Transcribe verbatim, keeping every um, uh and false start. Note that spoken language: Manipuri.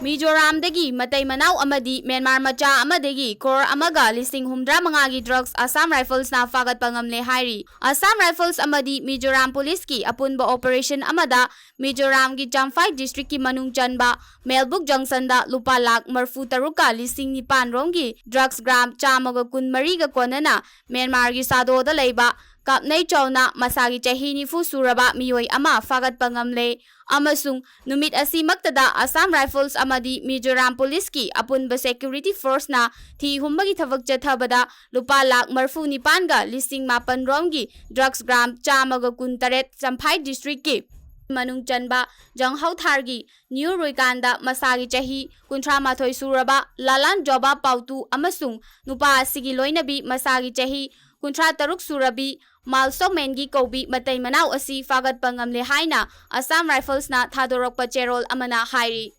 ꯃꯤꯖꯣꯔꯥꯝꯗꯒꯤ ꯃꯇꯩ ꯃꯅꯥꯎ ꯑꯃꯗꯤ ꯃ꯭ꯌꯥꯟꯃꯥꯔ ꯃꯆꯥ ꯑꯃꯗꯒꯤ ꯀ꯭ꯔꯣꯔ ꯑꯃꯒ ꯂꯤꯁꯤꯡ ꯍꯨꯝꯗ꯭ꯔꯥ ꯃꯉꯥꯒꯤ ꯗ꯭ꯔꯒꯁ ꯑꯁꯥꯝ ꯔꯥꯏꯐꯜꯁꯅ ꯐꯥꯒꯠꯄ ꯉꯝꯂꯦ ꯍꯥꯏꯔꯤ꯫ ꯑꯁꯥꯝ ꯔꯥꯏꯐꯜꯁ ꯑꯃꯗꯤ ꯃꯤꯖꯣꯔꯥꯝ ꯄꯨꯂꯤꯁꯀꯤ ꯑꯄꯨꯟꯕ ꯑꯣꯄꯔꯦꯁꯟ ꯑꯃꯗ ꯃꯤꯖꯣꯔꯥꯝꯒꯤ ꯆꯝꯐꯥꯏ ꯗꯤꯁꯇ꯭ꯔꯤꯛꯀꯤ ꯃꯅꯨꯡ ꯆꯟꯕ ꯃꯦꯜꯕꯨꯛ ꯖꯪꯁꯟꯗ ꯂꯨꯄꯥ ꯂꯥꯈ ꯃꯔꯤꯐꯨ ꯇꯔꯨꯛꯀ ꯂꯤꯁꯤꯡ ꯅꯤꯄꯥꯟ ꯔꯣꯝꯒꯤ ꯗ꯭ꯔꯒꯁ ꯒ꯭ꯔꯥꯝ ꯆꯥꯝꯃꯒ ꯀꯨꯟ ꯃꯔꯤꯒ ꯀꯣꯟꯅꯅ ꯃ꯭ꯌꯥꯟꯃꯥꯔꯒꯤ ꯁꯥꯗꯣꯗ ꯂꯩꯕ ꯀꯥꯞꯅꯩ ꯆꯥꯎꯅ ꯃꯁꯥꯒꯤ ꯆꯍꯤ ꯅꯤꯐꯨ ꯁꯨꯔꯕ ꯃꯤꯑꯣꯏ ꯑꯃ ꯐꯥꯒꯠꯄ ꯉꯝꯂꯦ꯫ ꯑꯃꯁꯨꯡ ꯅꯨꯃꯤꯠ ꯑꯁꯤꯃꯛꯇꯗ ꯑꯁꯥꯝ ꯔꯥꯏꯐꯜꯁ ꯑꯃꯗꯤ ꯃꯤꯖꯣꯔꯥꯝ ꯄꯨꯂꯤꯁꯀꯤ ꯑꯄꯨꯟꯕ ꯁꯦꯀ꯭ꯌꯨꯔꯤꯇꯤ ꯐꯣꯔꯁꯅ ꯊꯤ ꯍꯨꯝꯕꯒꯤ ꯊꯕꯛ ꯆꯠꯊꯕꯗ ꯂꯨꯄꯥ ꯂꯥꯈ ꯃꯔꯤꯐꯨ ꯅꯤꯄꯥꯟꯒ ꯂꯤꯁꯤꯡ ꯃꯥꯄꯟ ꯔꯣꯝꯒꯤ ꯗ꯭ꯔꯒꯁ ꯒ꯭ꯔꯥꯝ ꯆꯥꯝꯃꯒ ꯀꯨꯟ ꯇꯔꯦꯠ ꯆꯝꯐꯥꯏ ꯗꯤꯁꯇ꯭ꯔꯤꯛꯀꯤ ꯃꯅꯨꯡ ꯆꯟꯕ ꯖꯪꯍꯧꯊꯥꯔꯒꯤ ꯅ꯭ꯌꯨ ꯔꯨꯏꯀꯥꯟꯗ ꯃꯁꯥꯒꯤ ꯆꯍꯤ ꯀꯨꯟꯊ꯭ꯔꯥ ꯃꯥꯊꯣꯏ ꯁꯨꯔꯕ ꯂꯥꯂꯥꯟ ꯖꯣꯕꯥ ꯄꯥꯎꯇꯨ ꯑꯃꯁꯨꯡ ꯅꯨꯄꯥ ꯑꯁꯤꯒꯤ ꯂꯣꯏꯅꯕꯤ ꯃꯁꯥꯒꯤ ꯆꯍꯤ ꯀꯨꯟꯊ꯭ꯔꯥ ꯇꯔꯨꯛ ꯁꯨꯔꯕꯤ ꯃꯥꯜꯁꯣꯃꯦꯟꯒꯤ ꯀꯧꯕꯤ ꯃꯇꯩ ꯃꯅꯥꯎ ꯑꯁꯤ ꯐꯥꯒꯠꯄ ꯉꯝꯂꯦ ꯍꯥꯏꯅ ꯑꯁꯥꯝ ꯔꯥꯏꯐꯜꯁꯅ ꯊꯥꯗꯣꯔꯛꯄ ꯆꯦꯔꯣꯜ ꯑꯃꯅ ꯍꯥꯏꯔꯤ꯫